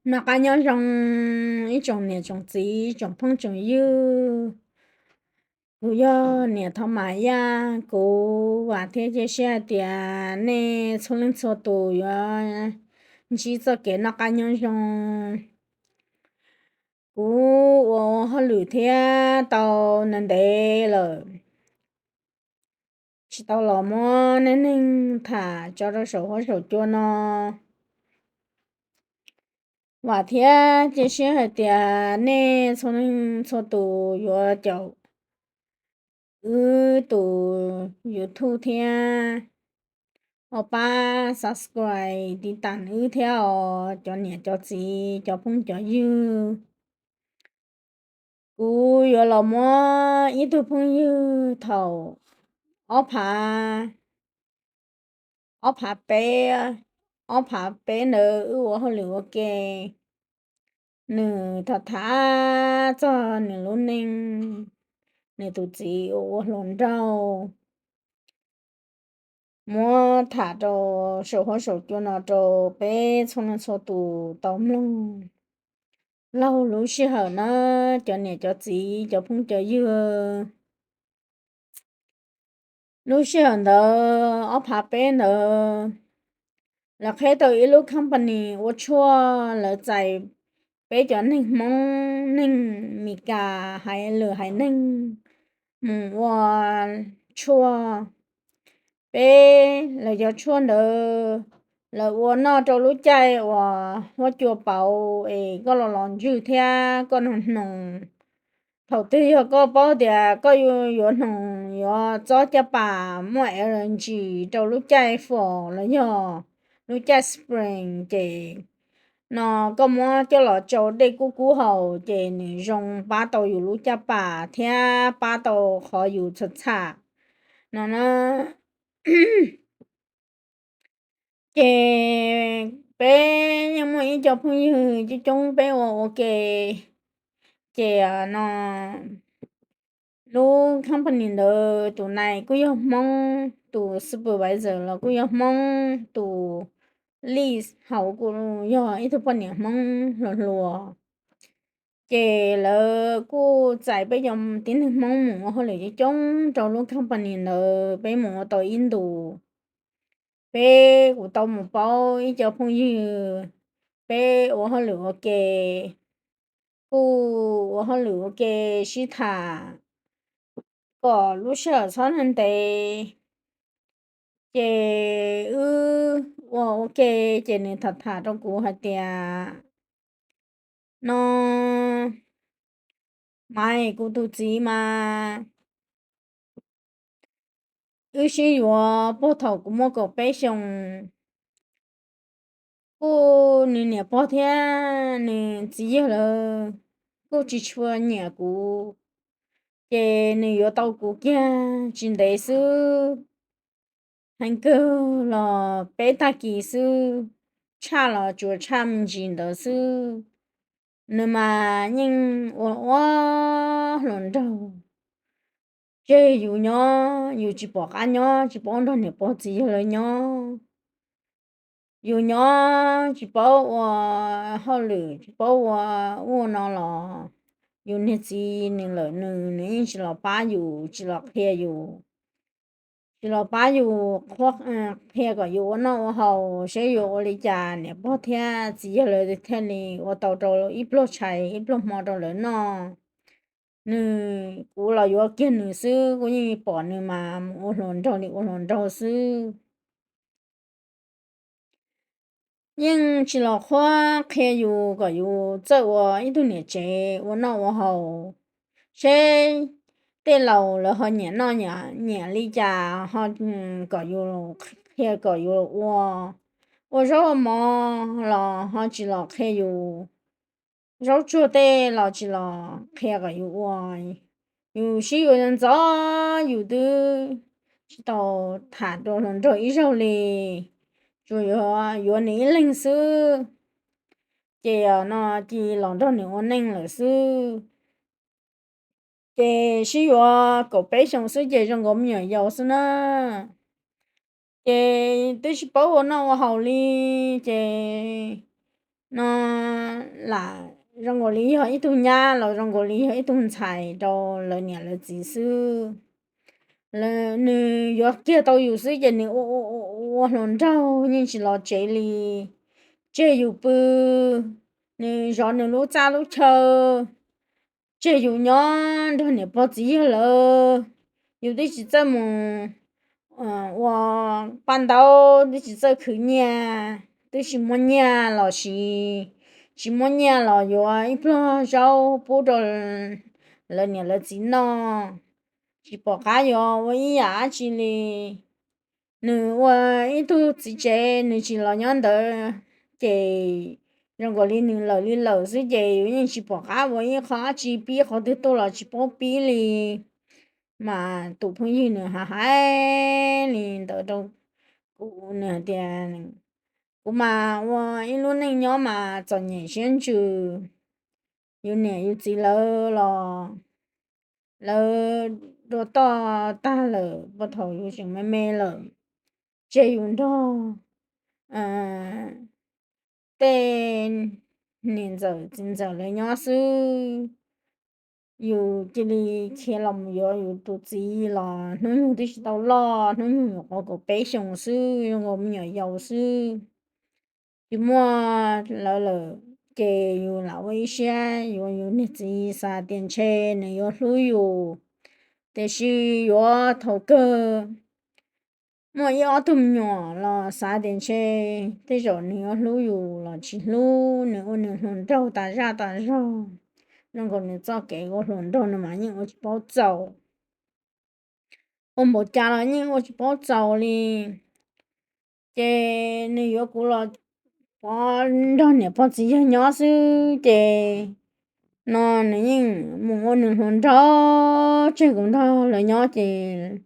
Noj qab nyob zoo ib tsoom niam tsoom txiv tsoom phooj tsoom ywg. Kuv yog niam Thov Mam Yaj, kuv vam thiab cia siab hais tias nej txhua leej txhua tus yuav ntsib txoj kev noj qab nyob zoo. Kuv ua hauj lwm thiab tau ntev ntev lawm, tsis tau los muab nej neeg tham tso rau saum huab saum cua no. Vam thiab cia siab hais tias nej txhua leej txhua tus yuav caum wb tus YouTube thiab ua pab subscribe tiv tam wb thiab os cov niam cov txiv cov phooj cov ywg. Kuv yuav los muab ib tug phooj ywg thaum ob phav, ob phav peb, ob phav peb ntawd wb ua hauj lwm ua ke, nws tham tham txog nws lub neej, nws tus txiv uas ua hluas nraug, muab tham rau saum huab saum cua no rau peb txhua leej txhua tus tau mloog. Laug lub sij hawm na, cov niam cov txiv cov phooj cov ywg, lub sij hawm ntawd ob phav peb ntawd, lawv qheb tau ib lub company ua tshuaj, lawv txais peb cov neeg Hmoob neeg Meskas hais lwm haiv neeg mus ua tshuaj. Peb lawv cov tshuaj ntawd lawv ua noj rau lub caij uas huab cua pauv es koj los los ntswg thiab koj nug hnoos. Thaum twg yog koj paub tias koj yuav hnoos yuav txob caj pas muaj allergy rau lub caij fall los yog lub caij spring ces no koj muab coj los tsau dej kub kub haus ces nws zoo pab tau yus lub caj pas thiab pab tau qhov yus txham txham no na. Ces peb yeej muaj ib co phooj ywg coob coob peb ua ua ke, ces no lub company ntawd tus nai kuj yog Hmoob, tus supervisor los kuj yog Hmoob, tus lead hauv kuj yog ib tug poj niam Hmoob hluas hluas. Ces lawv kuj txais peb cov tib neeg Hmoob mus ua hauj lwm coob coob rau lub company ntawd, peb mus ua tau ib ntus. Peb kuj tau mus paub ib co phooj ywg, peb ua hauj lwm ua ke, kuj ua hauj lwm ua ke sib tham kom lub sij hawm txhob ntev. Ces wb ua ua ke, ces nws tham tham rau kuv hais tias no, Maiv, kuv tus txiv mas wb sib yuav puag thaum kuv muaj kaum peb xyoos. Kuj nws niam pog thiab nws txiv yawg lawv kuj tsis tshua nyiam kuv, ces nws yuav tau kuv kiag tsis ntev xwb. Heev kawg los peb tag kis xwb, tshaj los tsuas tshaj me ntsis ntawd xwb. Nws mas yeej ua ua hluas nraug tseg yus nyob, yus tsis pom qab nyob, tsis paub nrog niam pog txiv yawg lawv nyob. Yus nyob tsis paub ua hauj lwm, tsis paub ua ub ua no los yus niag txiv nws lawm nws, nws yeej tsis los pab yus, tsis los qhia yus, tsis los pab yus qhuab, qhia kom yus ua noj ua haus, saib yuav ua li cas niam pog thiab txiv yawg lawv thiaj li ua tau rau ib pluag tshais ib pluag hmo rau lawv noj. Nws, kuv los yuav kiag nws xwb, kuv yeej pom nws mas mus ua hluas nraug li ua hluas nraug xwb. Yeej tsis los qhuab qhia yus kom yus txawj ua ib tug niam tsev ua noj ua haus, seb tej laus lawv ho nyiam noj nyiam li cas ho kom yus qhia kom yus ua. Ua zaub ua mov los ho tsis los qhia yus, zaub tsuag tej los tsis los qhia kom yus ua. Yus sib yuav ntxov, yus twb tsis tau tham rau hluas nraug ib zaug li, tsuas yuav nws ib leeg xwb, ces no cia los nrog nws ua neej lawm xwb. Ces sib yuav kaum peb xyoos xwb ces zoo nkaus me nyuam yaus xwb na. Ces twb tsis paub ua noj ua haus li, ces no lam zoo nkaus li yog ib tug nyab los zoo nkaus li yog ib tug ntxhais rau lawv niam lawv txiv xwb. Nws yuav kiag tau yus xwb ces nws ua ua ua hluas nraug yeej tsis los tsev li, tseg yus pw, nws zov nws lub txaj lub chaw, tseg yus nyob nrog niam pog txiv yawg lawm. Yus twb tsis txawj mus ua paj ntaub, twb tsis txawj khwv nyiaj, twb tsis muaj nyiaj los siv, tsis muaj nyiaj los yuav ib pluag zaub pub rau lawv niam lawv txiv noj, tsis pom qab yuav ua ib yam dab tsi li. Nws ua ib tug txiv tsev nws tsis los nyob ntawd, ces zoo nkaus li nws lawm li lawm xwb ces yus yeej tsis pom qab ua ib qho dab tsi, pib qhov twg tuaj los tsis paub pib li. Mas tus phooj ywg nws hais li ntawd rau kuv, nws hais tias, kuv mas ua ib lub neej nyob mas txom nyem siab ntsws, yus niam yus txiv lawv los lawv dua toj tag lawm puag thaum yus tseem me me lawm, tseg yus nrog tej niam ntxawm txiv ntxawm lawv nyob xwb. Yus cia li khiav los mus yuav yus tus txiv los hnub nyoog twb tsis tau loj, hnub nyoog yuav qhov kaum peb xyoos xwb, zoo nkaus me nyuam yaus xwb. Tsis muaj lawv lawm, ces yus lam ua ib siab yuav yus niag txiv, xav tias ntshe nws yuav hlub yus, tiam sis yuav thaum kawg muaj ib ob tug me nyuam los xav tias ntshe tej zaum nws yuav hlub yus los tsis hlub, nws ua nws hluas nraug tas zaj tas zog. Zoo nkaus nws txoj kev ua hluas nraug no mas yeej ua tsis paub txaus, ua npaum cas los yeej ua tsis paub txaus li. Ces nws yuav kuv los pov nrog niam pog txiv yawg nyob xwb ces no nws yeej mus ua nws hluas nraug, tseg kuv nrog lawv nyob ces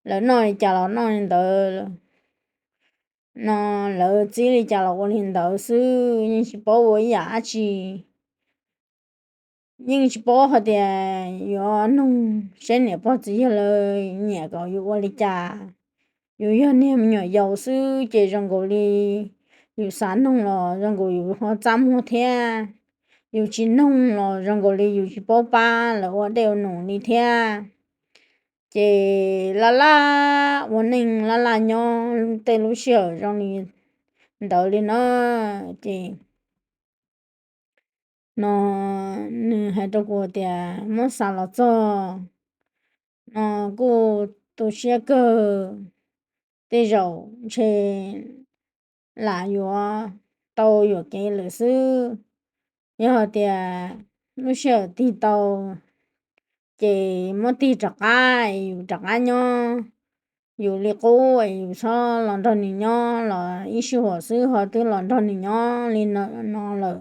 lawv noj li cas los noj li ntawd, no lawv txib li cas los ua li ntawd xwb, yeej tsis paub ua ib yam dab tsi. Yeej tsis paub hais tias yuav nug seb niam pog txiv yawg lawv nyiam kom yus ua li cas. Yus yog niag me nyuam yaus xwb ces zoo nkaus li yus xav noog los zoo nkaus yus ho txaj muag thiab, yus tsis noog los zoo nkaus li yus tsis paub pab lawv ua dej ua num li thiab. Ces laj laj ua neej laj laj nyob tej lub sij hawm zoo li ntawd li no ces no nws hais rau kuv tias muab xav los txog no kuj tu siab kawg, tej zaum ntshe lam yuav tau yuam kev lawm xwb. Yog hais tias lub sij hawm tig tau ces muab tig rov qab es yus rov qab nyob yus li qub es yus txhob los nrog nws nyob los ib sij huam xwb ho twb los nrog nws nyob li no lawm,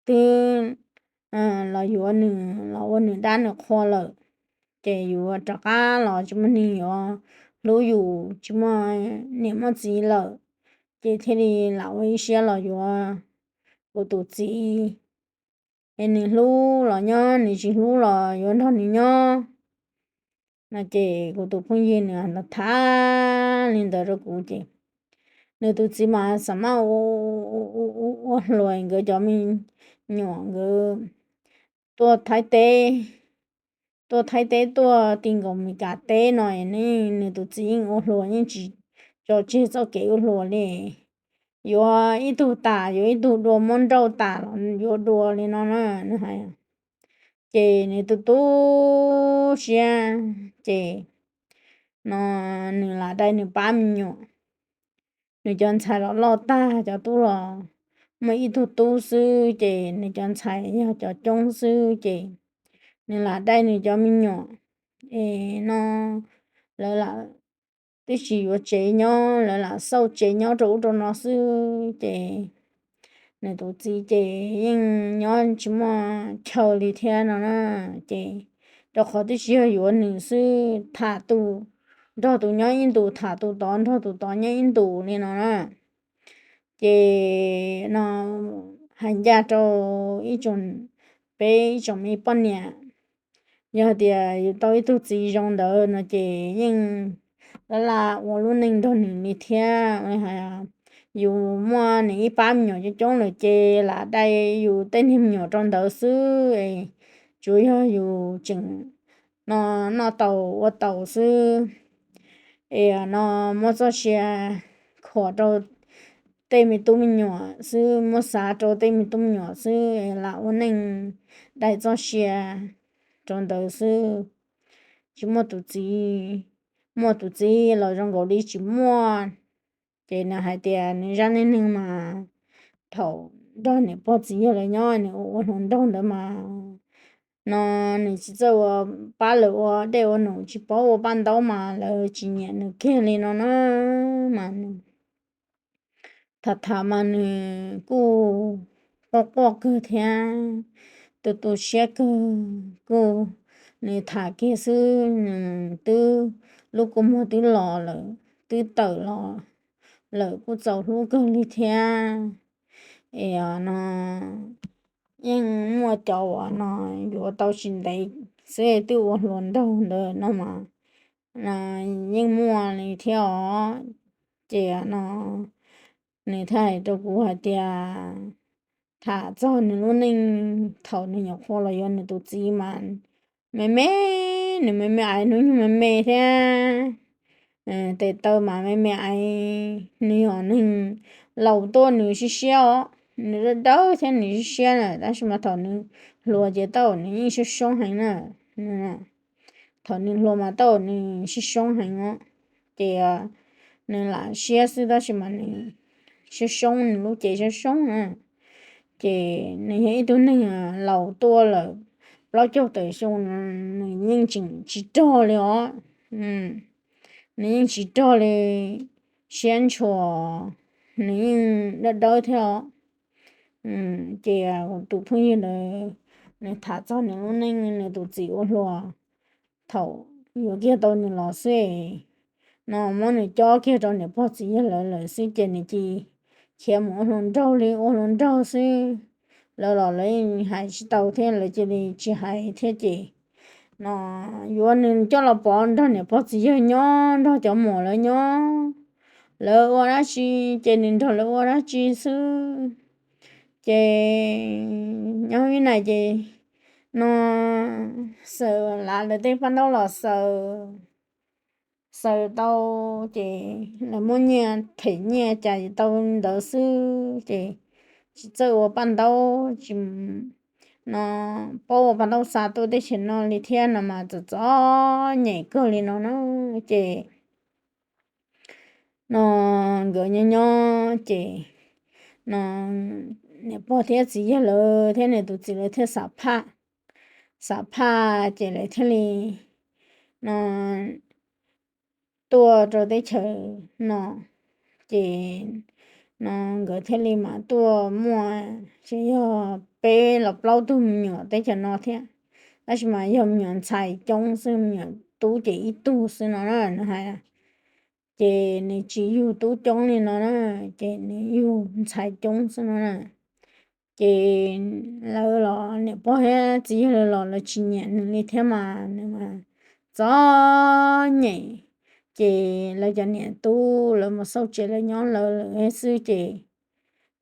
twb los yuav nws los ua nws dab nws qhua lawm, ces yus rov qab los tsis muaj neeg yuav hlub yus, tsis muaj niam muaj txiv lawm, ces thiaj li lam ua ib siab los yuav kuv tus txiv. Es nws hlub los nyob, nws tsis hlub los yuav nrog nws nyob no ces kuv tus phooj ywg nws tham li ntawd rau kuv ces nws tus txiv mas xam maj ua hluas nkawd cov me nyuam nkawd tuaj Thaib teb, tuaj Thaib teb tuaj ti nkaus Meskas teb no, nws tus txiv yeej ua hluas yeej tsis tso tseg txoj kev ua hluas li. Yuav ib tug tas yuav ib tug dua, muab nrauj tas los yuav dua li no na, nws hais. Ces nws tu tu siab ces no nws lam dai nws pab me nyuam. Nws cov ntxhais los loj tag, cov tub los muaj ib tug tub xwb ces nws cov ntxhais yog cov coob xwb ces nws lam dai nws cov me nyuam es no lawv lam tib si yuav tsev nyob, lawv lam xauj tsev nyob rau ub rau no xwb ces nws tus txiv ces yeej nyob tsis muaj chaw li thiab no na. Ces rau qhov tib si yog yuav nws xwb, tham tus nrog tus nyob ib ntus, tham tus tod nrog tus tod nyob ib ntus li no na. Ces no hais ncaj rau ib tsoom, peb ib tsoom me poj niam, yog tias yus tau ib tug txiv zoo ntawd no ces yeej laj laj ua lub neej nrog nws li thiab. yus muaj nws ib pab me nyuam coob coob lawm ces lam dai yus tej niag me nyuam rau ntawd xwb, tsuav yog yus tseem no noj tau ua tau xwb, es no muab txoj sia khuam rau tej me tub me nyuam xwb, muab xav rau tej me tub me nyuam xwb, lam ua neej dai txoj sia rau ntawd xwb. Tsis muaj tus txiv, muaj tus txiv los zoo nkaus li tsis muaj. Ces nws hais tias nws zaj neej neeg mas thaum nrog niam pog txiv yawg lawv nyob nws ua ua hluas nraug ntawd mas no nws tsis txawj ua pab lawv ua dej ua num, tsis paub ua paj ntaub mas lawv tsis nyiam nws kiag li no na. Mas nws tham tham mas nws kuj quaj quaj kawg thiab tu tu siab kawg, kuj nws tham kiag xwb nws twb lub kua muag twb los lawm, twb tawm los lawm, kuj txaus hlub kawg li thiab. Es no yeej muaj cov uas no yuav tau tsis ntev xwb twb ua hluas nraug ntawd no mas yeej muaj li thiab os. Ces no nws thiaj hais rau kuv hais tias tham txog nws lub neej thaum nws nyuam qhuav los yuav nws tus txiv mas me me, nws me me aiv, hnub nyoog me me thiab, tes taw mas me me aiv, nws yog neeg laus tuaj nws siab siab os, nws dawb dawb thiab nws siab siab na, tab sis mas thaum nws hluas ces tau nws yeej siab soob heev na. Thaum nws hluas mas tau nws siab soob heev os, ces nws lam siab xwb tab sis mas nws siab soob, nws lub cev siab soob na. Ces nws yog ib tug neeg laus tuaj lawm plaub caug tawm xyoo, nws yeej tseem tsis rog li os. Nws yeej tsis rog li, siab ntshua, nws yeej dawb dawb thiab os. Ces tus phooj ywg ntawd nws tham txog nws lub neej nws tus txiv ua hluas thaum yuav kiag tau nws los xwb, no muab nws cob kiag rau niam pog txiv yawg lawv lawm xwb ces nws cia li khiav mus ua hluas nraug li, ua hluas nraug xwb. Lawv los lawv hais tsis tau thiab lawv cia li tsis hais thiab ces no yuav nws coj los pov nrog niam pog txiv yawg nyob, nrog cov muam lawv nyob, lawv ua dab tsi ces nws nrog lawv ua dab tsi xwb. Ces nyob Vib Nais ces no xaws lav lawv tej paj ntaub los xaws, xaws tau ces lawv muab nyiaj them nyiaj cas tau ntawd xwb ces tsis txawj ua paj ntaub, tsis no paub ua paj ntaub xa tuaj teb chaws no li thiab no mas txom txom nyem kawg li no na. Ces no nkawd nyob nyob ces no niam pog thiab txiv yawg lawv thiab nws tus txiv lawv thiaj xam phaj, xam phaj ces lawv thiaj li no tuaj rau teb chaws no, ces no nkawd thiaj li mam tuaj muaj, ces yog peb los plaub tug me nyuam teb chaws no thiab, tab sis mas yog me nyuam ntxhais coob xwb, me nyuam tub ces ib tug xwb no na nws hais. Ces nws tsis yug tub coob li no na, ces nws yug ntxhais coob xwb no na. Ces lawv los niam pog thiab txiv yawg lawv los lawv tsis nyiam nws li thiab mas nws mas txom nyem. Ces lawv cov niam tub lawv mus xauj tsev lawv nyob lawv lawm xwb ces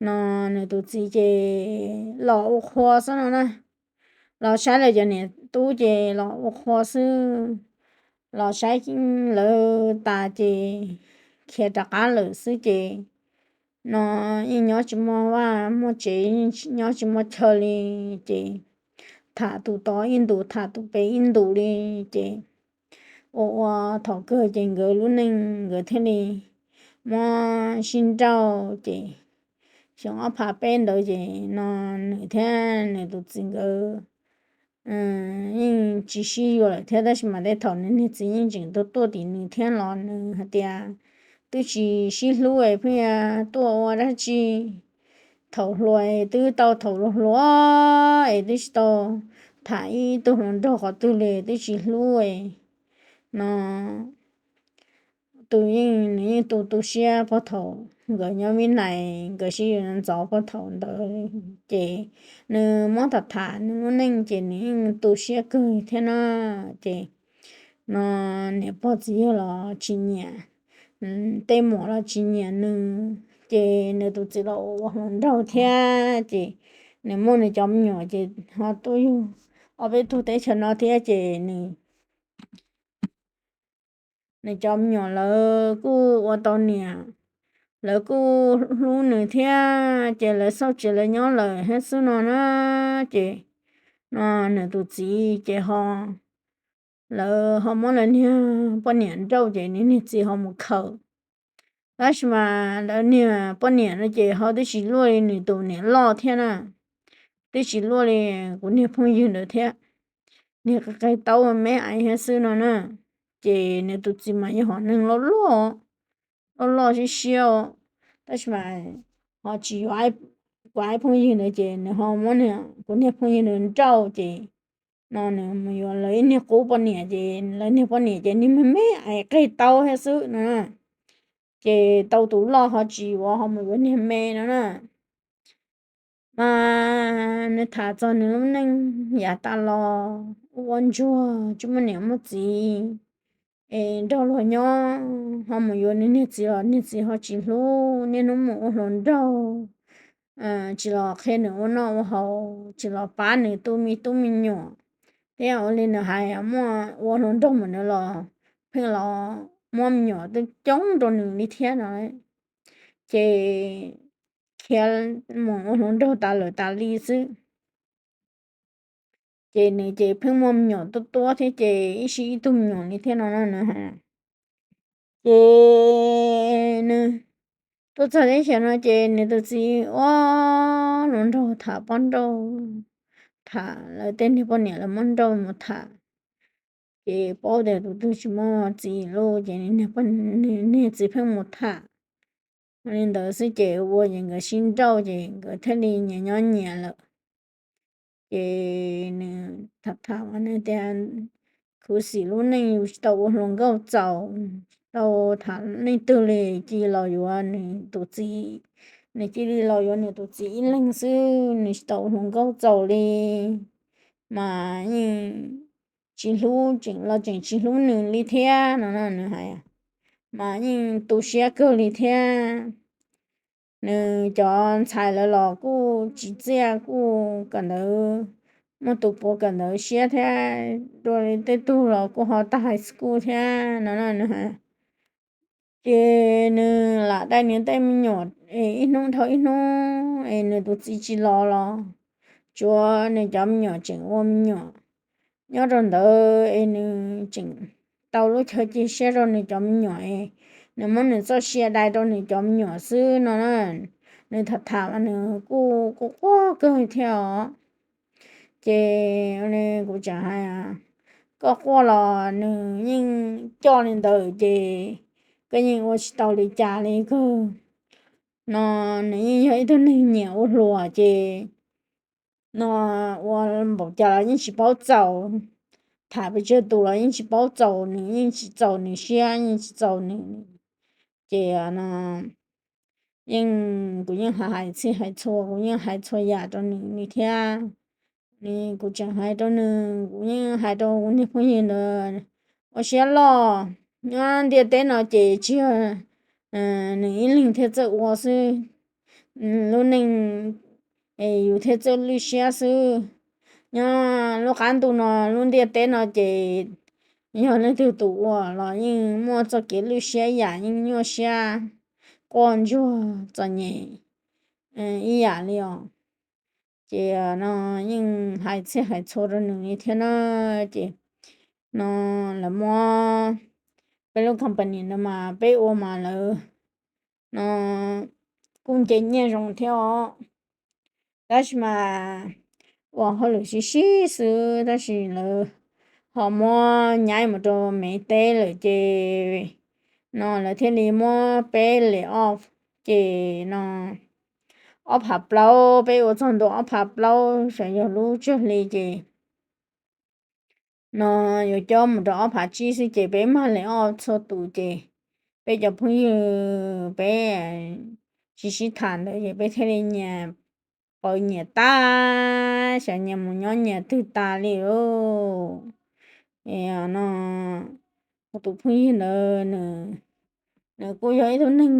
no nws tus txiv ces los ua qhua xwb no na. Los saib lawv cov niam tub ces los ua qhua xwb, los saib lawv tas ces khiav rov qab lawm xwb ces no yeej nyob tsis muaj vaj muaj tsev, nyob tsis muaj chaw li. Ces tham tus tod ib ntus tham tus pem ib ntus li, ces ua ua thaum kawg ces nkawd lub neej nkawd thiaj li muab sib nrauj. Ces xyoo ob phav peb ntawd ces no nws thiab nws tus txiv nkawd yeej tsis sib yuav lawm thiab, tab sis mas tej thaum nws niag txiv yeej tseem tuaj tuaj tim nws thiab los nws hais tias twb tsis sib hlub es pheej tuaj ua dab tsi. Thaum hluas twb tau, thaum hluas hluas es twb tsis tau tham ib tug hluas nraug qhov twg li, twb tsis hlub no. Tus yeej, nws yeej tu tu siab pog thaum nkawd nyob Vib Nais nkawd sib yuav ntxov pog thaum ntawd, ces nws muab tham tham nws lub neej ces nws yeej tu siab kawg thiab na. Ces no niam pog txiv yawg los tsis nyiam, tej muam los tsis nyiam nws, Ces nws tus txiv los ua hluas nraug thiab ces nws muaj nws cov me nyuam ces ho tuaj yug ob peb tug teb chaws no thiab ces nws nws cov me nyuam lawv kuj ua tau niam, lawv kuj hlub nws thiab ces lawv xauj tsev lawv nyob lawm thiab xwb no na. Ces no nws tus txiv ces ho lawv ho muab lawv niag poj niam nrauj ces nws niag txiv ho mus khaws. Tab sis mas lawv niag poj niam no ces ho twb tsis luaj li nws tus niam loj thiab na, twb tsis luaj li kuv niag phooj ywg ntawd thiab, niag qig qig taub me ais thiab xwb no na. Ces nws tus txiv mas yog hom neeg loj loj, loj loj siab siab, tab sis mas ho tsis yuav kuv ib phooj ywg ntawd ces nws ho muab kuv niag phooj ywg ntawd nrauj ces no nws mus yuav lawv ib niag qub poj niam ces lawv niag poj niam ces niag me me ais qig taub thiab xwb no. Ces tau tus loj ho tsis yuav ho mus yuav niag me no na. Mas nws tham txog nws lub neej yav tas los ua ntsuag tsis muaj niam muaj txiv es nrog luag nyob, ho mus yuav nws niag txiv los niag txiv ho tsis hlub, niaj hnub mus ua hluas nraug, tsis los qhia nws ua noj ua haus, tsis los pab nws tu me tub me nyuam, thiab ua li nws hais muaj ua hluas nraug mus ntawd los pheej los muab me nyuam twb coob rau nws li thiab no. Ces khiav mus ua hluas nraug tas lawm tas li xwb. Ces nws ces pheej muaj me nyuam tuab tuab thiab ces ib sij ib tug me nyuam li thiab no na. Ces nws tuaj txog teb chaws no ces nws tus txiv ua hluas nraug tham poj nrauj, tham lawv tej niag poj niam lawv muab nrauj mus tham. Ces paub tias tus twg tsis muaj txiv lawm ces nws niag txiv pheej mus tham. Li ntawd xwb ces ua ces nkawd sib nrauj ces nkawd thiaj li nyias nyob nyias lawm. Ces nws tham tham mas nws tias khuv xim lub neej yus tsis tau ua hluas nkauj txaus, tsis tau tham leej twg li, cia li los yuav nws tus txiv, nws cia li los yuav nws tus txiv ib leeg xwb, nws tsis tau ua hluas nkauj txaus li. Mas yeej tsis hlub, tseem los tseem tsis hlub nws li thiab no na nws hais. Mas yeej tu siab kawg li thiab. Nws cov ntxhais lawv los kuj tsis txiaj, kuj kawm ntawv, muaj tus puav kawm ntawv siab thiab, dua li tej tug los kuj ho tag high school thiab no na nws hais. Ces nws lam dai nws tej me nyuam es ib hnub dhau ib hnub es nws tus txiv tsis los los tsuav nws cov me nyuam tseem ua me nyuam nyob rau ntawd es nws tseem tau lub chaw cia siab rau nws cov me nyuam es nws muab nws txoj sia dai rau nws cov me nyuam xwb no na. Nws tham tham mas nws kuj quaj quaj kawg thiab os. Ces kuv tseem hais, koj quaj los nws yeej coj li ntawd ces koj yeej ua tsis tau li cas li kawg. No nws yeej yog ib tug neeg nyiam ua hluas ces no ua npaum cas los yeej tsis paub txaus, tham pes tsawg tus los yeej tsis paub txaus nws, yeej tsis txaus nws siab, yeej tsis txaus nws. Ces no yeej, kuv yeej hais txhij hais txhua, kuv yeej hais txhua yam rau nws li thiab. Kuv tseem hais rau nws, kuv yeej hais rau kuv niag phooj ywg ntawd, ua siab loj, nyob ntiaj teb no ces tsis yog nws ib leeg thiaj txawj ua xwb, lub neej yus thiaj txawj lwj siab xwb. Nyob lub qab ntuj no, lub ntiaj teb no ces yog leej twg tus ua los yeej muaj txoj kev lwj siab ib yam, yeej nyuaj siab, quaj ntsuag txom nyem ib yam li os. Ces no yeej hais txhij hais txhua rau nws li thiab na. Ces no lawv muab peb lub company no mas peb ua mas lawv no kuj nce nyiaj zoo thiab os. Tab sis mas ua hauj lwm sib sib xwb tab sis lawv ho muab nyaib mus rau Mev teb lawm ces no lawv thiaj li muab peb lay off. Ces no ob phav plaub, peb ua txog ntua ob phav plaub xyov yog lub tsag hli ces no yuav cob mus rau ob phav tsib xwb ces peb mag lay off txhua tus ces peb cov phooj ywg peb sib sib tham ntawd ces peb thiaj li nyias paws nyias tag, xyov nyias mus nyob nyias twg tas li lauj. No kuv tus phooj ywg ntawd nws nws kuj yog ib tug neeg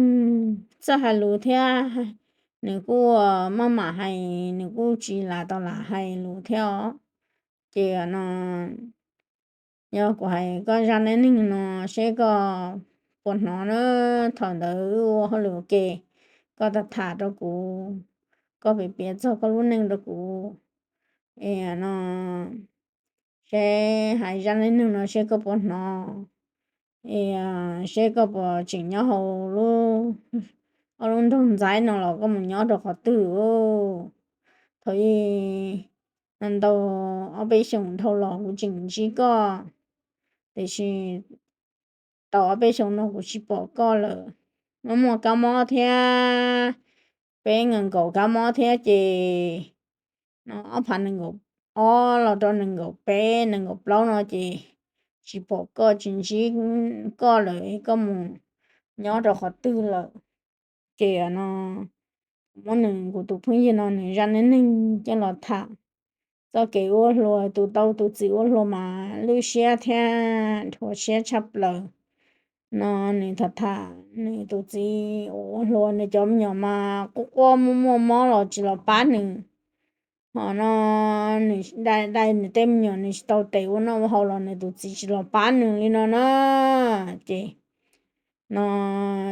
txawj hais lus thiab, nws kuj maj mam hais, nws kuj tsis lam tau lam hais lus thiab os. Ces no yog kuv hais koj zaj neej neeg no seb koj puas hnov na. Thaum ntawd wb ua hauj lwm ua ke, koj tham tham rau kuv, koj piav piav txog koj lub neej rau kuv. Es no seb hais zaj neej neeg no seb koj puas hnov, es seb koj puas tseem nyob hauv lub, ob lub nroog ntxaib no los koj mus nyob rau qhov twg. Thaum ub ntau, ob peb xyoos dhau los kuv tseem ntsib koj, tiam sis tau ob peb xyoos no kuv tsis pom koj lawm. Muaj muaj kab mob thiab, peb nees nkaum kab mob thiab ces no ob phav nees nkaum ob los rau nees nkaum peb nees nkaum plaub no ces tsis pom koj tsis ntsib koj lawm, koj mus nyob rau qhov twg lawm. Ces no muab nws, kuv tus phooj ywg no nws zaj neej neeg coj los tham. Txoj kev ua hluas, tus tau tus txiv ua hluas mas lwj siab thiab dhuav siab tshaj plaws. No nws tham tham nws tus txiv uas ua hluas, nws cov me nyuam mas quaj quaj muaj muaj mob los tsis los pab nws. Ho no nws dai dai nws tej me nyuam, nws tsis tau tes ua noj ua haus los nws tus txiv tsis los pab nws li no na. Ces no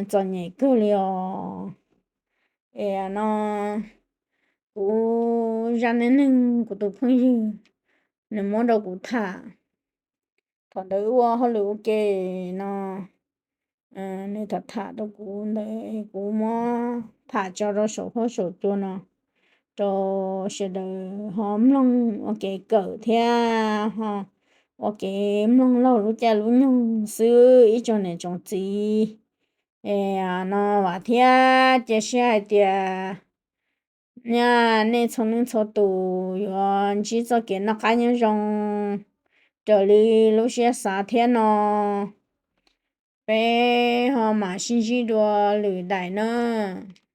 txom nyem kawg li os. Es no kuv zaj neej neeg kuv tus phooj ywg nws muab rau kuv tham. Thaum ntawd ua hauj lwm ua ke no, nws tham tham rau kuv ntawd kuv muab tham tso rau saum huab saum cua no rau sawv daws ho mloog ua kev kawm thiab ho ua kev mloog laug lub caij lub nyoog xwb ib tsoom niam tsoom txiv. Es no vam thiab cia siab hais tias nej txhua leej txhua tus yuav ntsib txoj kev noj qab nyob zoo raws li lub siab xav thiab no. Peb ho mam sib ntsib dua lwm daim nawb.